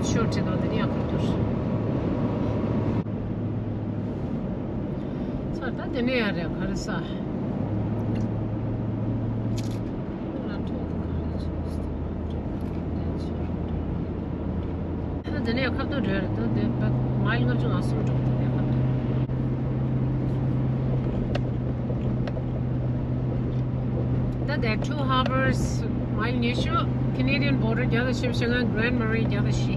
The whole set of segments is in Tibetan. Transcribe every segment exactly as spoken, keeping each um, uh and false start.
ཤོར་བྱེད་དང་དེ་ནས་ཡང་ཁ་བསྒྱུར། ཚར་ད་དེ་ནས་ཡང་རེད་ག་རེ་ས། ཨ་དེ་ནས་ཡང་ཁ་བསྒྱུར་རེད་ད་དེ་མའིལ་ལྔ་བཅུ་ང་གསུམ་འགྲོ་དེ་ནས་ཁ་བསྒྱུར། ད་དེ་Two Harbours མའིལ་ཉི་ཤུ། Canadian border བརྒྱ་དང་བཞི་བཅུ་ཞེ་ལྔ། Grand Marais བརྒྱ་དང་བཞི།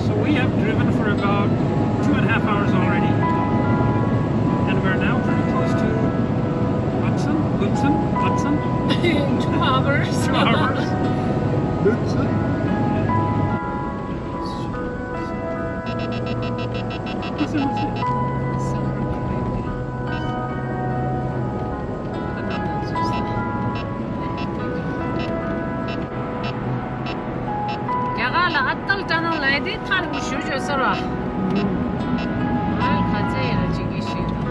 So we have driven for about two and a half hours already, and we're now pretty close to Hudson, Hudson, Hudson. Two hours. Two hours. Hudson. རྒྱ་གར་ལ་ཨ་ཏལ་ཊ་ནལ་ལབ་དེ་ཐག་རིང་པོ་ཞེ་པོ་ཅིག་ཡོད་ས་རེད་བ། ང་ལ་ག་ཚད་ཡིན་ན་ཅིག་གི་ཞིག་དང་།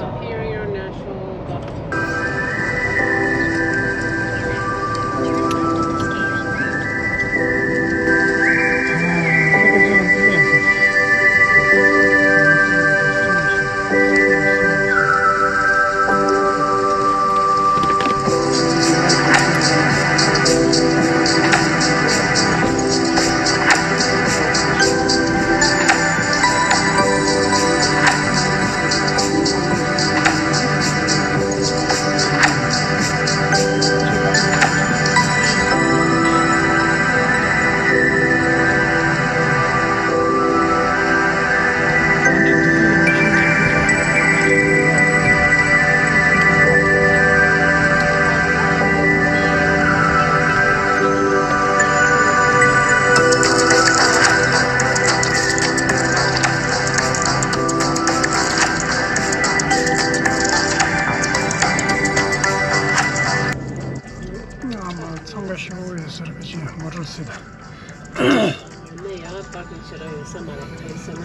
Superior National Golf Course. ཚང་ཁ་ཤོར་ཡོད་ཟེར་གི་ཅིག་མོ་ཊ་སི་ད། ཡང་ན་ཡང་པར་ཀིང་བྱེད་ར་ཡོད་ས་མ་རེད་ག་རེ་ཟེར་ན།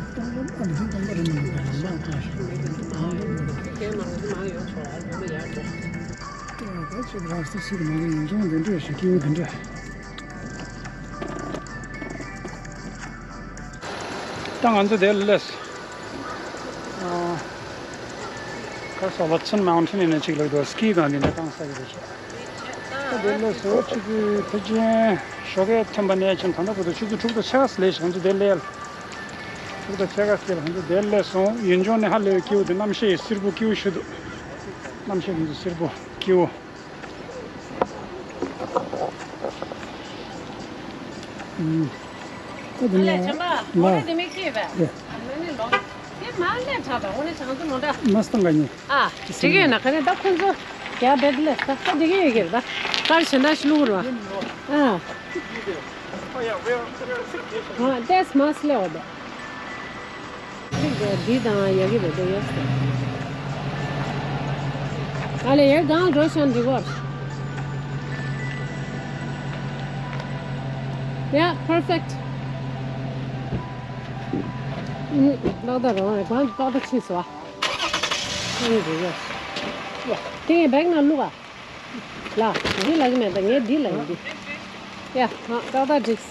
སྟོང་པ་ཨ་ནི་སྟོང་པ་རེད་མི་འདུག་ག་ལམ་ཁ་ཤོར་ཡོད་ཟེར་གི་མ་ཡོང་ཁྱེད་མ་ཡོང་མ་ཡོང་ཆོག་ཨ་ལོ་ལ་ཡར་འགྲོ། ད་ཅིག་རག་སི་སི་མ་རེད་ཡིན་ཀྱང་འདི་འདྲ་ཞིག་སྐྱེ་བོ་འདི་འདྲ། ད་ང་ཚོ་དེར་སླེབས། ཨ། ག་ས་ཝ་ཚན་མའུན་ཊན་ཡིན་ན་ཅིག་ལ་འགྲོ་སི་ཀི་དང་འདི་འདྲ་བཏང་ས་ཡོད་པ་ཞིག་ད་དེར་སླེབས་སོ་ཆུ་ཚོད་ཕལ་ཆེར་ཞོགས་ཀས་ཐོན་པ་ནས་ཕྱིན་ད་ལྟ་བར་དུ་ཆུ་ཚོད་དྲུག་དང་ཕྱེད་ཀ་ཙམ་སླེབས་ཤག་ང་ཚོ་དེར་སླེབས། དྲུག་དང་ཕྱེད་ཀ་ཙམ་ང་ཚོ་དེར་སླེབས་སོང་། ཡུལ་ལྗོངས་ནི་ཧ་ལས་པའི་སྐྱིད་པོ་འདུག་གནམ་གཤིས་ཡང་བསིལ་པོ་སྐྱིད་པོ་ཞིག་འདུག་གནམ་གཤིས་ང་ཚོ་བསིལ་པོ་སྐྱིད་པོ། ཨུམ། ཨ་ལས་ཆམ་པ་མོ་ཊ་དེ་མི་ཁྱེར་བས། ཨ་ནི་ལོ། དེ་ མ་ལས་དྲག་པ་འོ་ནི་ཆང་ཚོ་མོ་འདྲ། མ་སྟོང་ག་ཉེ། ཨ། འགྲིག་གི་ཡོད་ན་ག་ནས་ད་ཁོང་ཚོ་རྒྱ་བེད་ལས་ད་ད་འགྲིག་གི་ཡོད་གི་རེད་ད། ཀར་གཞན་དག་ཞིག་བླུག་རོགས། ཨ། ཨ་ཏེས་མ་སླེ་འོ་དེ། འགྲིག་གི་འདི་དང་ཡ་གི་རེད་དེ་ཡོད་སེ། ཨ་ལས་ཡར་སྒང་འགྲོ་ཤག་འགྲིག་གོ། Yeah, perfect. ཏག་ཏག་རང་རེད་གང་ཏག་ཏག་ཕྱིས་སོ། ཨ་ནི་རེད་ཡ། དེ་ངས་བེག་ནང་བླུག་ཨ། ལ་འདི་ལ་གི་མེད་ད་ངས་འདི་ལ་ཡིན་འདི། ཡ་ཧ་ཏག་ཏག་འགྲིག་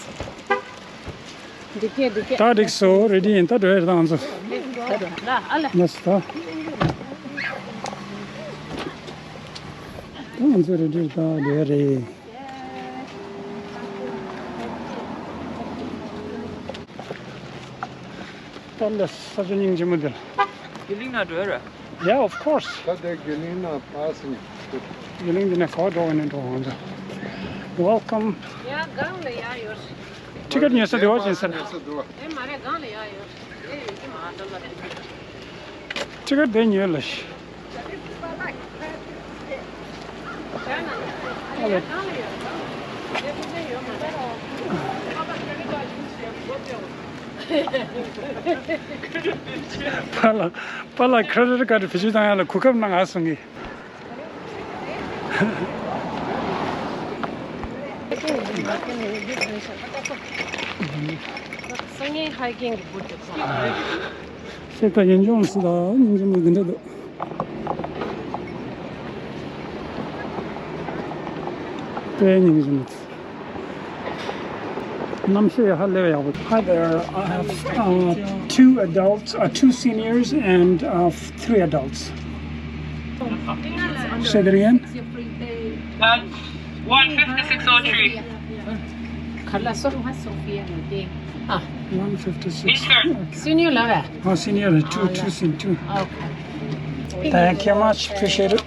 འགྲིག་གེ་འགྲིག་གེ། ད་འགྲིག་སོ་རེ་ཌི་ཡིན་ད་འགྲོ་ཡ་རེད་ད་ང་ཚོ། ལ་ཨ་ལ། ལགས་སོ་ད། ད་ང་ཚོ་རེ་ཌི་རེད་ད་འགྲོ་ཡ་རེད། ད་ལ་ས་ཆ་སྙིང་རྗེ་མོ་འདིར། དགེ་ལིང་ན་འགྲོ་ར། Yeah, of course. ད་དེ་དགེ་ལིང་ན་པ་སི་ནི། དགེ་ལིང་འདི་ནས་གོ་འགྲོ་བ་ནས་འགྲོ་འོང་ད། Welcome. ཡ་སྒང་ལ་ཡ་ཡོད། ཊི་ཀེ་ཊི་ཉོས་ས་དེ་བ་ཅིན་ཟེར། ཨེ་མ་རེད་སྒང་ལ་ཡ་ཡོད། དེ་ཡོད་ཀྱི་མ་འགྲོ་ལ་རེད། ཊི་ཀེ་ཊི་དེ་ཉོས་ལ་ཤི། པཱ་ལགས་པཱ་ལགས་ཁེ་རེ་ཌིཊ་ཀཱཌ་བེད་སྤྱོད་བཏང་ཡ་ལ་གོ་སྐབས་གནང་ང་གསུང་གི། སང་ཉིན་ཧའི་ཀིང་གི་བུ་དེ་ཚོ། ཤེས་ད་ཡིན་ཅུང་སི་ད་ཉིན་ཅུང་མི་འདི་འདྲ་འདུག་དཔེ་ཉིན་ཅུང་མི་འདུག་གནམ་གཤིས་ཧ་ལས་པའི་ཡག་པོ། Hi there, I have uh, two adults, uh, two seniors and uh, three adults. Say that again. One fifty-six oh three. Carla, so much Sophia, no, they. Ah, one fifty-six. Senior level. Oh, senior, two, two, sen- two. Okay. Thank you much, appreciate it.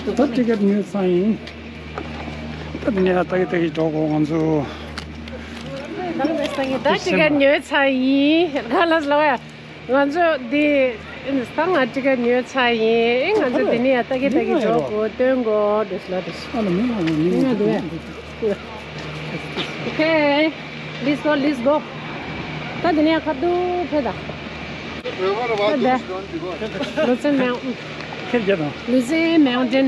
ད་ཊི་ཀེ་ཊི་ཉོས་ཚར་ཡིན། ད་དེ་ནས་ད་གི་ད་གི་འགྲོ་དགོས་ང་ཚོ། ད་ཊི་ཀེ་ཊི་ཉོས་ཚར་ཡིན། ཁ་ལག་ལ་ང་ཚོ་འདི་ད་ང་ཊི་ཀེ་ཊི་ཉོས་ཚར་ཡིན། ང་ཚོ་འདི་ནས་ད་གི་ད་གི་འགྲོ་དགོས་སྟོན་དགོས་འདུག་ལ་འདུག་ཨ་ལ་མི་ང་ང་མི་ང་འདུག Okay, let's go, let's go. ད་འདི་ནས་ཁ་ཐུག་ཕེབས་ད། ད་འདི། Luzerne Mountain. ཁྱེད་རྒྱ་དང་། Luzerne Mountain.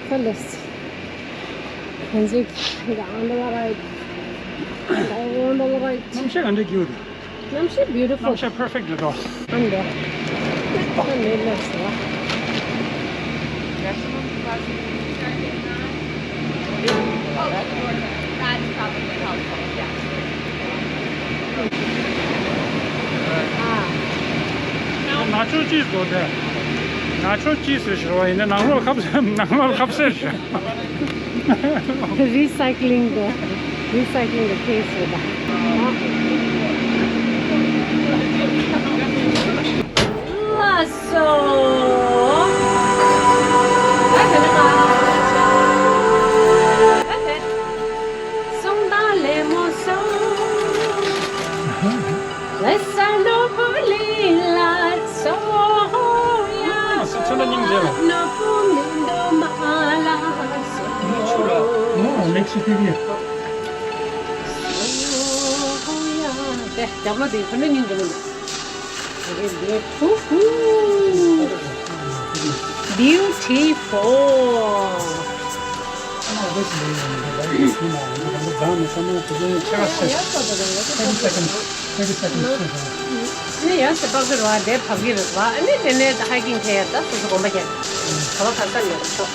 ད་ལས། གང་ཅི་ད་ཨང་ད་བ་རའི། ཨང་ད་བ་རའི། གནམ་གཤིས་ག་འདྲ་གི་ཡོད་རེད། གནམ་གཤིས་beautiful. གནམ་གཤིས་perfect རེད་དོ། ཨ་འདྲ། ཨ་ནི་ལགས་སོ། ནཱ་ཆོ་ཅིས་དགོས་ཏེ། ནཱ་ཆོ་ཅིས་ཟེར་ཞོར་བ་ཡིན་ན་ནང་ལོགས་ཁབ་ནང་ལོགས་ཁབ་སེར་ཞོར། Recycling the, recycling the case རེད་པ། ལགས་སོ། གསུང་དང་ལེ་མོ་སོང་། ལེ་ས་ནོ་བུ་ལི་ལ་སོ་ཡ། ཨ་སོ་ཚོན་ལ་སྙིང་རྗེ་ལ། ནོ་བུ་མི་འདུག་མ་ལ་སོ་ཡ། ཨ་ལེགས་སི་ཕི་བི། སོ་ཡ། དེ་རྒྱབ་ལོ་དེ་ཁོ་ནས་སྙིང་རྗེ་མོ་འདུག Beautiful. ནི་ཡང་སེ་པག་གི་རོ་དེ་ཕབ་གི་རེད་བ། ཨ་ནི་དེ་ནས་ད་ཧའི་ཀིང་ཁེ་ཡ་ད་སོ་སོ་དགོན་པ་ཁྱེར། ག་བ་ག་ས་ཡོད་ཆོག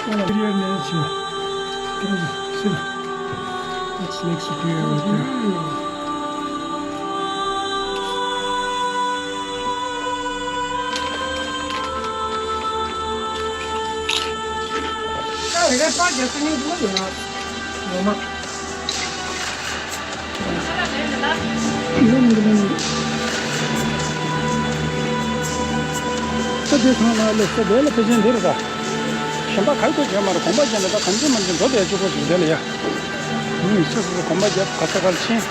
Superior nature. What is it? That's Lake Superior right there. ས་དེ་ཚང་མ་ལ་ས་དེ་ལ་ཕལ་ཆེར་འདི་རེད་ད། གཞན་པ་ག་གོ་བྱས་མ་རེད། གོམ་པ་བརྒྱབ་ནས་ད་གང་ཅི་མ་ཅི་འགྲོ་བསྡད་ཆོག་གོ་ཞིག་དེ་ལ་ཡ། ཨུམ། སོ་སོ་སོ་གོམ་པ་བརྒྱབ་ག་ས་གར་ཕྱིན།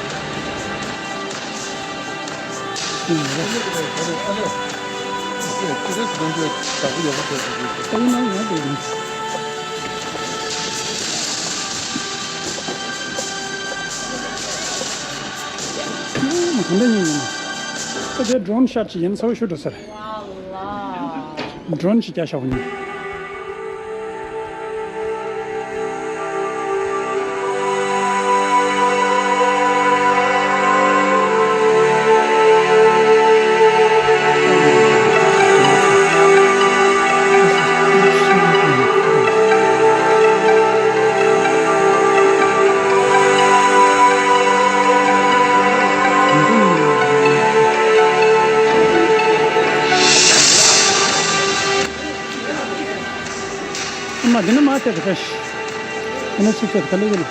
ཨ་དེ་ཌོ་རོན་ཤོཊ་ཅིག་ཡིན་ཚ་བོ་ཤུ་འགྲོ་ཟེར། ཌོ་རོན་ཅིག་རྒྱག་ཤག་པ་ཡིན། ཨ་མ་འདི་ན་མ་བལྟས་པ་ཁ་ཤས། ཨ་མ་ཅིག་བལྟས་པ་ག་ལེ་གི་ལ།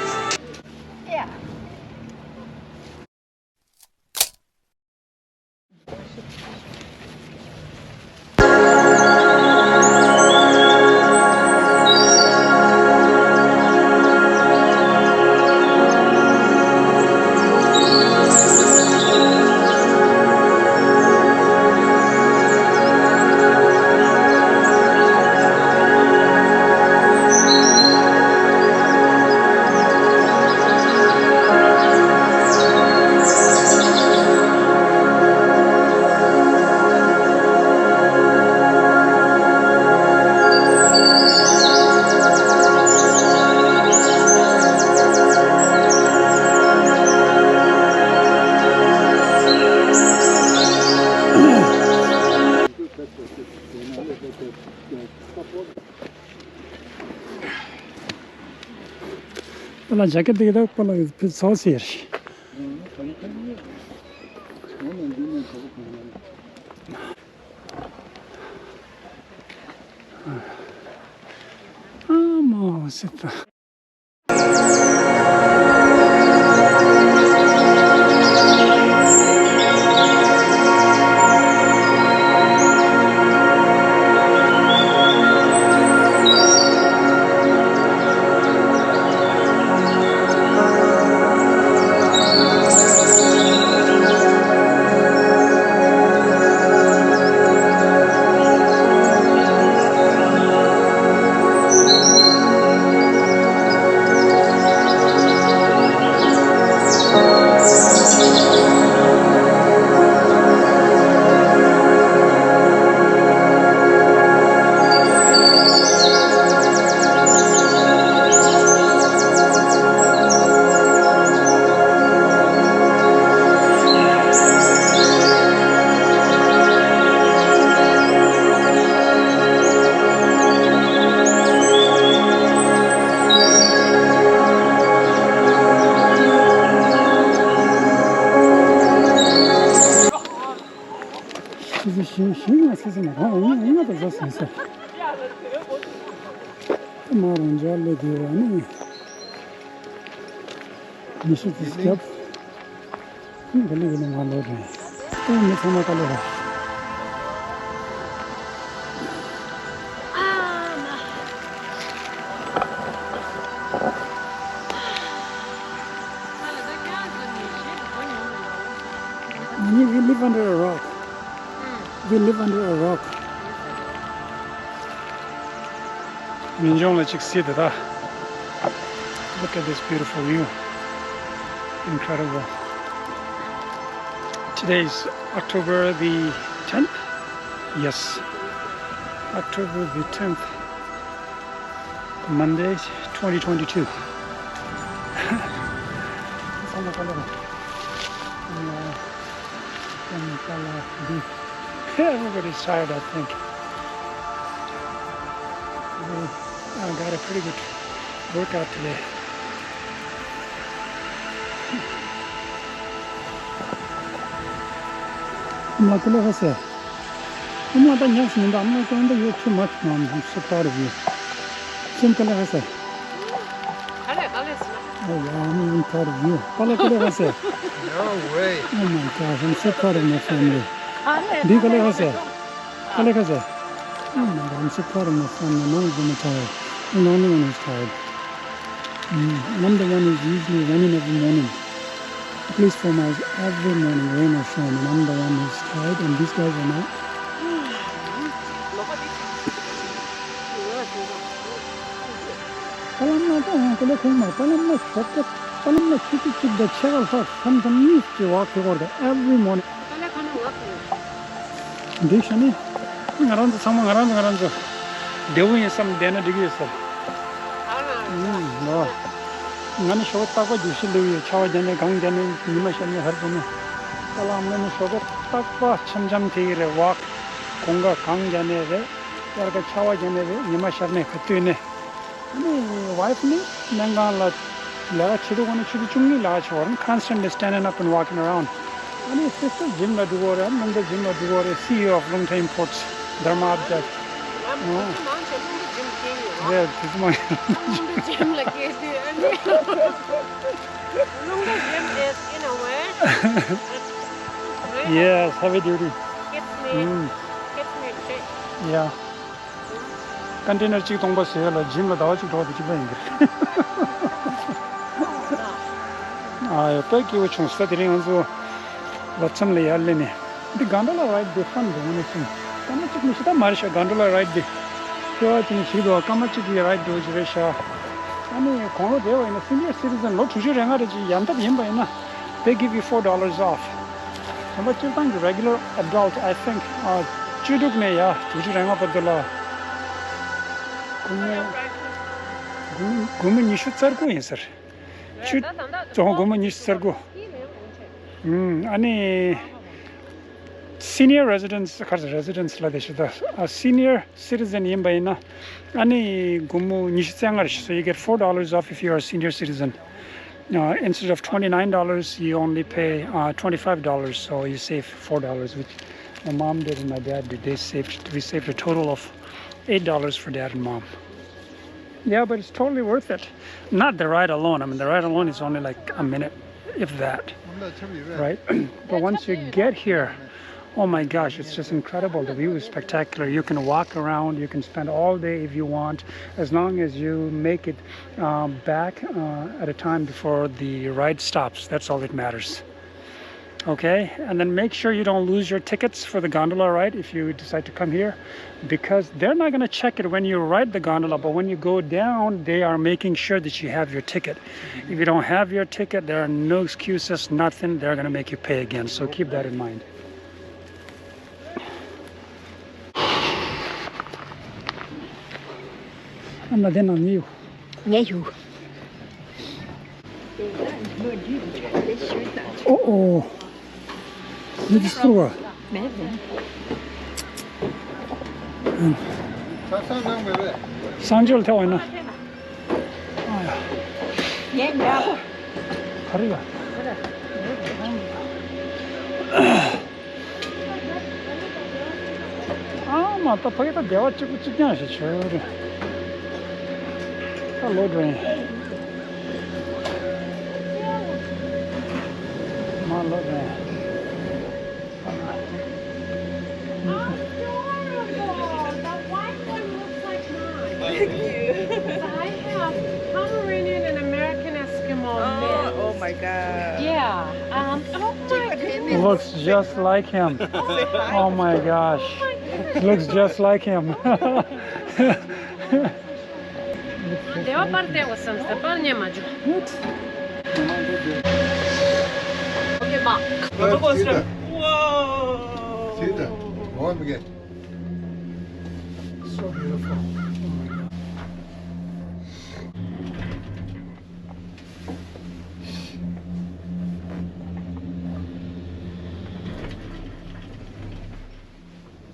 པ་ལ་ཇེ་ཀེཊ་དེ་ག་ད་པ་ལ་ཕི་ཚོ་སེར། ཨ་མ་སི་ཏ། ཤི་ཤི་ཤི་ཤི་ང་སི་སི་མ་རང་ང་ང་དང་ཟ་སི་སི། མ་རང་འཇགས་ལས་དེ་བ་ནི། མི་ཤི་དེ་སྐྱབས། ཁྱིམ་ག་ལེ་ག་ལེ་མ་ལོ་རེད། ཨེ་མི་ཚང་མ་ག་ལེ་རེད། We live under a rock. We live under a rock. མི་འཇོང་ལ་ཅིག་སྲིད་དེ་ད། Look at this beautiful view. Incredible. Today is October the tenth. Yes. October the tenth. Monday, twenty twenty-two. Everybody's tired, I think. I got a pretty good workout today. I'm not gonna say. I'm not a young man, I'm not going to you too much, man. I'm so proud of you. Sim kala hasa. Kale, kale, sir. Oh, yeah, I'm even proud of you. Kala kala hasa. No way. Oh my gosh, I'm so proud of my family. Kale, Di kala hasa. Kale hasa. Oh my God, I'm so proud of my family. None of them are tired. I'm the only one who's tired. Mm, and I'm the one who's usually running every morning. At least for my every morning, rain or shine, and I'm the one who's tired, and these guys are not. ཏཱ་ལའི་བླ་མ་ད་ཧང་ཀོ་ལེ་ཁོང་མ་ཏཱ་ལའི་བླ་མ་ཤོག་ཀ་ཏཱ་ལའི་བླ་མ་ཆུ་ཚོད་གཅིག་དང་ཕྱེད་ཀ་ལྷག་མཚམས་མཚམས་གཉིས་ཀྱི་བག་ཐེག་བར་དུ་every morning། འགྲིག་ཤག་ནི། ང་རང་ཚོ་ཚང་མ་ང་རང་ཚོ་ང་རང་ཚོ་བདེ་བོ་ཡིན་བསམ་བསྡད་ན་འགྲིག་གི་ཡོད་ཟེར། ཨུམ། ལོ། ང་ནི་ཞོགས་རྟག་པར་རྒྱུག་ཤི་ལུས་ཡོད། ཆར་པ་བརྒྱབ་ནས་གངས་བརྒྱབ་ནས་ཉི་མ་ཤར་ནས་ཧར་བྱས་ནས། ད་ལམ་ལ་ནི་ཞོགས་པ་རྟག་པར་འཆམ་འཆམ་དེ་ཡི་རེད་བག། དགོང་ཁ་གངས་བརྒྱབ་ནས་རེད། དབྱར་ཁ་ཆར་པ་བརྒྱབ་ནས་རེད། ཉི་མ་ཤར་ནས་ཁ་བཏུད་ནས། ཨ་ནི་ཝའིཕ་ནི་སྨན་ཁང་ལ་ལས་ཀ་བྱེད་དུས་ཁོ་ནི་ཆུ་ཚོད་བཅུ་གཉིས་ལས་ཀ་བྱེད་པ་རེད། Constantly standing up and walking around. ཨ་ནི་སིས་ཊར་ཇིམ་ལ་འགྲོ་གི་རེད། རླུང་རྟ་ཇིམ་ལ་འགྲོ་གི་རེད། སི་ཨི་ཨོ་ཨོཕ་ལུང་ཐང་ཨིམ་པོར་ཊི་སི་དྷར་མ་ཨབ་ཇ། ཨོ། རེད། དེ་ཚོ་མ་རེད། རླུང་རྟ་ཇིམ་ལ་སྐྱེལ་དུས་ཨ་ནི། རླུང་རྟ་ཇིམ is in a way, it's really Yes, heavy duty. Keeps me, Mm. keeps me fit. Yeah. ཀོན་ཊེ་ནར་གཅིག་སྟོང་པ་བཟོས་ལ་ཇིམ་ལ་ཟླ་བ་གཅིག་འགྲོ་བ་དེ་གཅིག་པ་ཡིན་གྱི་རེད། ཨ་ཡོ། དཔེ་སྐྱིད་པོ་བྱུང་ས། དེ་རིང་ང་ཚོ་ལོ་མཚམས་ལ་ཡར་སླེབས་ནས། འདི་གྷན་ཌོ་ལ་རའིཌ་འདི་ཧྥན་འདུག་ནས་སོང་། སྐར་མ་གཅིག་མི་ཤི་ད་མ་རེད་ཤག་གྷན་ཌོ་ལ་རའིཌ་འདི། སྐྱོ་བ་ཅིག་ཞིག་འདུག་སྐར་མ་གཅིག་གི་རའིཌ་འགྲོ་གི་རེད་ཤག་ཨ་ནི་དགུང་ལོ་བསྡད་པ་ཡིན་ན། སི་ནི་ཡར་སི་ཊི་ཛན་ལོ་དྲུག་ཅུ་རེ་ལྔ་རེ་ཅིག་ཡར་འདེབས་ཡིན་པ་ཡིན་ན། They give you four dollars off. གཞན་པ་སྤྱིར་བཏང་གི་regular adult, I think, ཨ། བཅུ་དྲུག་ནས་ཡར་དྲུག་ཅུ་རེ་ལྔ་བར་དུ་ལ། སྒོར་མོ། སྒོར་མོ་ཉི་ཤུ་རྩ་དགུ་ཡིན་ཟེར། བཅུ། ཨོ། སྒོར་མོ་ཉི་ཤུ་རྩ་དགུ། ཨུམ། ཨ་ནི། Senior residents, ག་རེ་ཟེར། residents ལབ་བསྡད་ཤག་ད། ཨ། Senior citizen ཡིན་པ་ཡིན་ན། ཨ་ནི་སྒོར་མོ་ཉི་ཤུ་རྩ་ལྔ་རེད་ཤག So you get four dollars off if you are a senior citizen. Uh, instead of twenty-nine dollars, you only pay, uh, twenty-five dollars, so you save four dollars, which my mom did and my dad did. They saved, we saved a total of eight dollars for dad and mom. Yeah, but it's totally worth it. Not the ride alone. I mean, the ride alone is only like a minute, if that, right? But once you get here, oh my gosh, it's just incredible. The view is spectacular. You can walk around, you can spend all day if you want, as long as you make it, um, back, uh, at a time before the ride stops. That's all that matters. Okay, and then make sure you don't lose your tickets for the gondola ride if you decide to come here, because they're not gonna check it when you ride the gondola, but when you go down, they are making sure that you have your ticket. If you don't have your ticket, there are no excuses, nothing. They're gonna make you pay again, so keep that in mind. ཨ་མ་དེ་ནང་ནས་ཡོད། ངས་ཡོད། ཨོ་ཨོ། འདི་དུས་སྐོར་བ། སང་ཆོལ་ཐེ་བ་ཡིན་ན། ཨ་ཡ། ངས་ཉལ། ག་རེ་ཡ། ཨ་མ་ད་ཕ་གི་ད་སྡེ་བ་གཅིག་པུ་གཅིག་རྐྱང་ཞིག་བྱོས་རེད། ད་ལོག་འགྲོ་ཡིན། མ་ལོག་འགྲོ་ཡིན། Adorable! The white one looks like mine. Thank you. I have Pomeranian and American Eskimo mix. Oh my God. Yeah. Um, oh my goodness. Looks just like him. Oh my gosh. Oh my goodness. Looks just like him. སྡེ་བ་པར་བསྡད་འོ་བསམ་སྟེ་པར་རྙེད་མ་བྱུང་། Okay, back. Whoa. See that? Oh my God. So beautiful. Oh my God.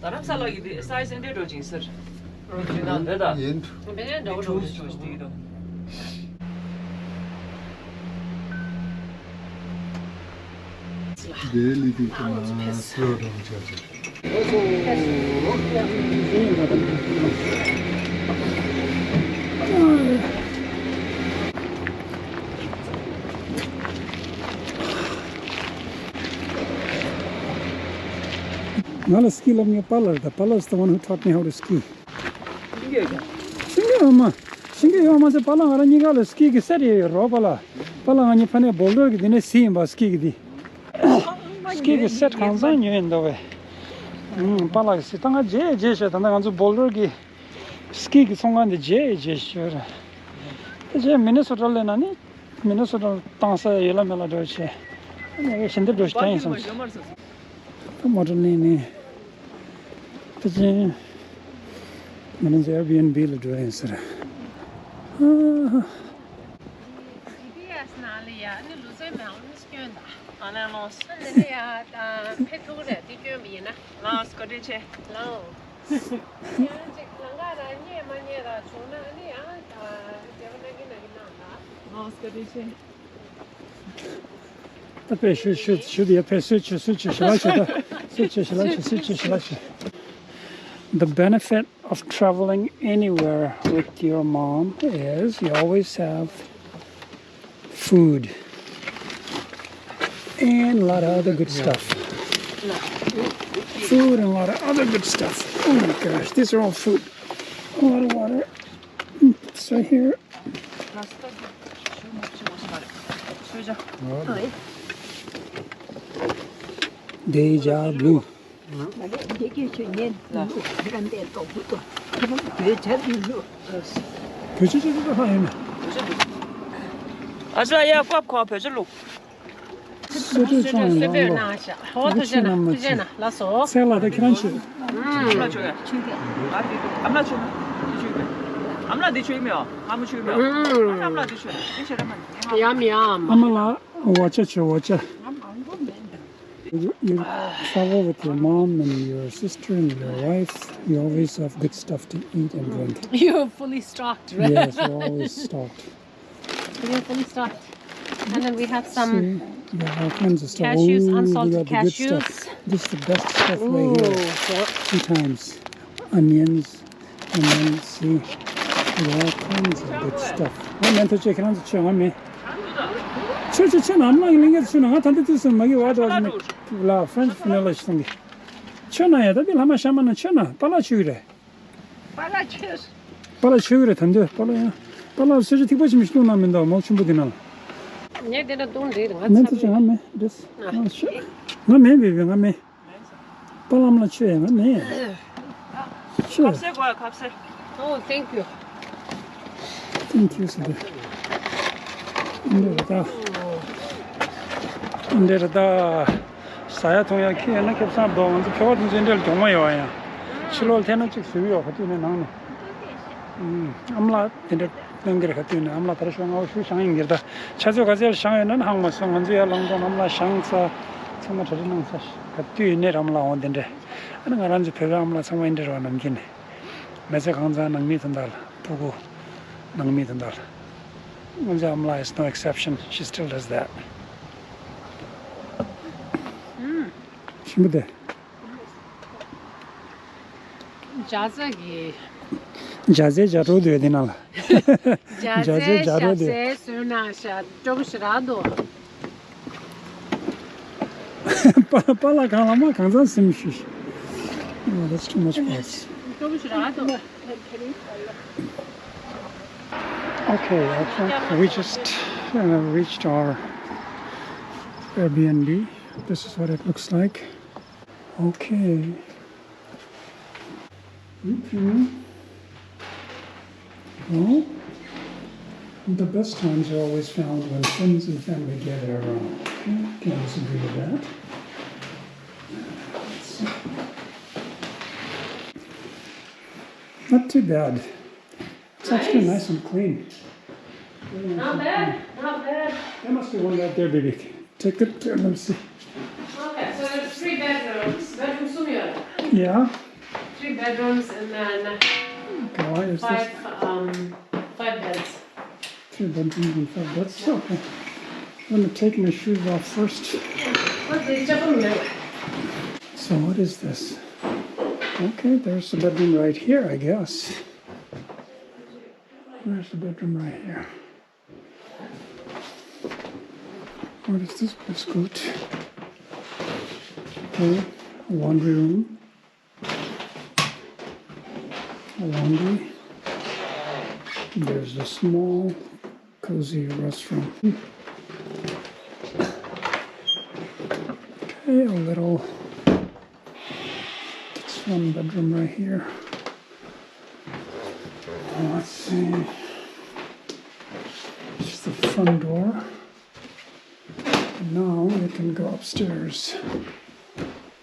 རྡ་རམ་ས་ལ་གི་དེ་སའི་ཛི་འདྲ་འདྲ་ཅིག་ཟེར། ཡིན། འདི་ལས་དེ་ཀྱི་མ་སོ་རང་ཆ་ཆ། ང་ལ་སི་ཀི་སློབ་མཁན་པཱ་ལགས་རེད། པཱ་ལགས་is the one who taught me how to ski. ཤིང་གི་ཡོད་མ། ཤིང་གི་ཡོད་མ་ཟད་པཱ་ལགས་ང་རང་གཉིས་ཀ་ལ་སི་ཀི་གི་སེ་ཊི་ཡོད་རོ་པཱ་ལགས། པཱ་ལགས་ང་གཉིས་ཕ་ནས་བོལ་ཌར་གི་དེ་ནས་སི་ཡིན་པ་སི་ཀི་གི་དེ། སི་ཀི་གི་སེ་ཊི་གང་ཚང་ཉོས་ཡིན་འདུག་བས། ཨུམ། པཱ་ལགས་ཀྱི་སི་ཀི་ད་ང་རྗེས་རྗེས་ཤོད། ད་ལྟ་ང་ཚོ་བོལ་ཌར་གི་སི་ཀི་གི་ཚོང་ཁང་དེ་རྗེས་རྗེས་ཤོད་རེད། དེ་རྗེས་མི་ནི་སོ་ཊ་སླེབས་ན་ནི། མི་ནི་སོ་ཊ་བཏང་ས་ཡོད་ལ་མེད་ལ་འགྲོ་བྱས། ཨ་ནི་ཞིང་འདེབས་འགྲོ་ཞིག་ཀྱང་ཡིན་བསམ་སོང་། ད་མོ་ཊ་གླས་ནས་ཕལ་ཆེར་ང་རང་ཚོ་ཨེར་བི་ཨེན་བི་ལ་འགྲོ་ཡིན་ཟེར། ཨ་ཧ། ཇི་པི་ཨེ་སི་ནང་ལ་ཡ་ནི་ལུ་ཚན་མེད་ཨ་ནི་སྐྱོན་ད། ཨ་ནི་ལོས། ཨ་ནི་ཡ་ད་ཕེ་ཐུག་རེད་དེ་སྐྱོན་པ་ཡིན་ན། ལོས་བཀའ་དྲིན་ཆེ། ལོས། ཡང་ཅིག་ལམ་ཁ་ར་རྙེད་མ་རྙེད་ར་བྱུང་ན་ཨ་ནི་ཡང་འབྲེལ་བ་གནང་གི་གནང་གི་གནང་ད། ལོས་བཀའ་དྲིན་ཆེ། ད་ཕེ་ཤུ་ཤུ་ཤུ་དེ་ཕེ་སུ་ཆུ་སུ་ཆུ་ཞི་ལ་ཆུ་ད་སུ་ཆུ་ཞི་ལ་ཆུ་སུ་ཆུ་ཞི་ལ་ཆུ། The benefit of traveling anywhere with your mom is you always have food and a lot of other good stuff. Food and a lot of other good stuff. Oh my gosh, these are all food. A lot of water. Mm, it's right here. Deja blue. བོད་ཆས་ཆས་ཆས་ཧ་ཡིན་ན། ཨ་ཅག་ཡ་ཀོབ་ཁོ་བོད་ཆས་བླུགས། སོ་སོའི་ཅང་ཡང་ལ། ཧོ་ཐུགས་རྗེ་ཆེ་ན་ཐུགས་རྗེ་ཆེ་ན་ལགས་སོ། ཚལ་ལ་ད་ཁྱེད་རང་ཆོས། ཨམ་ལགས་ཆོས་ཡ། ཨ་འདི་འདུག་ཨམ་ལགས་ཆོས་ན་འདི་ཆོས་ཡོད་མེད། ཨམ་ལགས་འདི་ཆོས་ཡོད་མེད། ཨ་ཨམ་ལགས་འདི་ཆོས་ཡོད་མེད། འདི་བྱེད་ར་མ་ཡ་མི་ཡ་མ། ཨ་མ་ལགས་འོ་ཅག་ཆོས་འོ་ཅག You, you travel with your mom and your sister and your wife, you always have good stuff to eat and drink. You're fully stocked, right? Yes, we're always stocked. We're fully stocked. And then we have some See, yeah, our friends are still, cashews, oh, we unsalted got the good cashews. Stuff. This is the best stuff right here. Ooh, yep. Two times. Onions, and then see, we have all kinds of good stuff. ང་མེད་ཐུགས་རྗེ་ཆེ། ཁྱེད་རང་ཚོ་ཆོས་ང་མེད། ཆོས་ཆོས་ཆོས་ན་ཨམ་ལགས་ཀྱི་ལིང་གེ་ཆོས་ན་ང་ད་ལྟ་དུས་སུ་མ་གི་བ་དོ་ནི་ལ་French vanilla ཞིག་སོང་གི་ཆོས་ན་ཡ་ད་དེ་ལྷ་མ་ཤ་མ་ན་ཆོས་ན་པཱ་ལགས་ཆོས་གི་རེད། པཱ་ལགས་ཆོས། པཱ་ལགས་ཆོས་གི་རེད་ད་འདོད་པཱ་ལགས་ཡང་། པཱ་ལགས་སོ་སོ་ཐིགས་པ་ཆེན་པོ་ཞིག་བཏུང་ན་མི་འདུག་མོག་ཆུན་པོ་དེ་ན་ལ། ངས་དེ་འདྲ་བཏུང་འདྲི་ང་མེད་ཚ་ཚོ་ཆོས་ང་མེད་འདྲེས་ང་ཆོས་ང་མེད་བེ་བེ་ང་མེད། པཱ་ལགས་ལ་ཆོས་ཡ་ང་མེད། ཆོས། ཁ་ཟས་གོ་ཡ་ཁ་ཟས། Oh, thank you. Thank you ཟེར་དུས། འདི་རེད་ད། འདི་རེད་ད། ཟ་ཡ་འཐུང་ཡ་ཁྱེར་ཡོད་ན་ཁེ་བཟང་འདུག་ང་ཚོ་ཁེ་བ་དེ་ཚོ་འདྲ་ལ་གྱོང་མ་ཡོད་ཡ། ཕྱི་ལོགས་ལ་འཐེན་ན་གཅིག་བཟོས་ཡོད་ག་དུས་ནས་ནང་ནས། ཨམ་ལགས་དེ་འདྲ་གནང་གི་རེད་ག་དུས་ནས་ཨམ་ལགས་ད་རེ་ཤོག་ང་ཤུ་ཤང་ཡིན་གྱི་རེད་ད། ཆ་ཚོད་ག་ཚད་ལ་ཤང་ཡོད་ན་ཧང་མ་སོང་ང་ཚོ་ཡར་ལངས་དོན་ཨམ་ལགས་ཤང་ཚ་ཚང་མ་གྲ་སྒྲིག་གནང་ཚ་ག་དུས་ཡིན་ནས་ཨམ་ལགས་འོང་དེ་འདྲ། ཨ་ནི་ང་རང་ཚོ་བོད་པའི་ཨམ་ལགས་ཚང་མ་ཡིན་འདྲ་རེད་བ་ནམ་རྒྱུན་ནས། མི་ཚེ་གང་ཚང་ནང་མི་དོན་དག་ལ་ཕྲུ་གུ་ནང་མི་དོན་དག་ལ། ང་ཚོའི་ཨམ་ལགས་is no exception. She still does that. ཞིམ་པོ་དེ། ཇ་ཚ་གི། ཇ་ཚའི་ཇ་གྲོགས་དེ་དེ་ནང་ལ། ཇ་ཚའི་ཇ་གྲོགས་དེ། ཇ་ཚའི་བཟོས་ན་ཤ་སྤྲོ་པོ་ཞེ་དྲག་འདུག་པཱ་པཱ་ལགས་གང་ལ་མ་གང་ཚང་སེམས་ཤིག Oh, that's too much parts. སྤྲོ་པོ་ཞེ་དྲག་འདུག Okay, I think we just uh, reached our Airbnb. This is what it looks like. Okay. Okay. Well, the best times are always found when friends and family gather around. Can't disagree with that. Let's see. Not too bad. It's actually nice and clean. Not bad, not bad. There must be one right there, baby. Take good care. Let me see. Okay, so there's three bedrooms. Bedroom གསུམ་ཡོད། Yeah. Three bedrooms and then. Okay, why is this? Five, um, five beds. Three bedrooms and five beds. Okay. I'm gonna take my shoes off first. What is the double mirror? So what is this? Okay, there's a bedroom right here, I guess. There's a bedroom right here. What is this place called? Okay, laundry room. Laundry. There's a small, cozy restroom. Okay, a little. It's one bedroom right here. Let's see. It's the front door. And now we can go upstairs.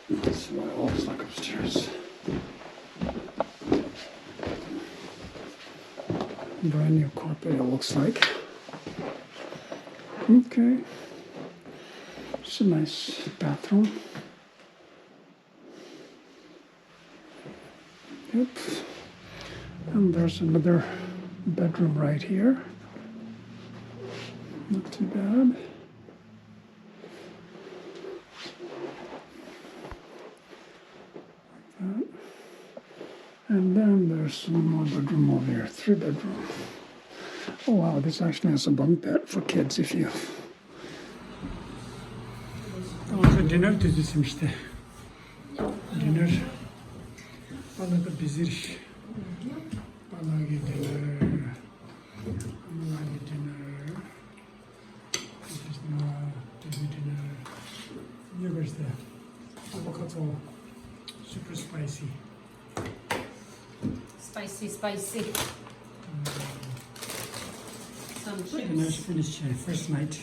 This is what it looks like upstairs. Brand new carpet, it looks like. Okay. It's a nice bathroom. Yep. And there's another bedroom right here. Not too bad. Like that. And then there's one more bedroom over here, three bedroom. Oh wow, this actually has a bunk bed for kids if you. ཨོ་ཁ་ཌི་ནར་དུས་ཚོད་ཟིན་ཤི་ཏེ། ཌི་ནར། པཱ་ལགས་ད་བི་ཟི་རེད། པཱ་ལགས་ཀྱི་ཌི་ནར། ཨ་མ་ལགས་ཀྱི་ཌི་ནར། This is my baby dinner. You guys there. Avocado. Super spicy. Spicy, spicy. Some chips. Nice finish, uh, first night.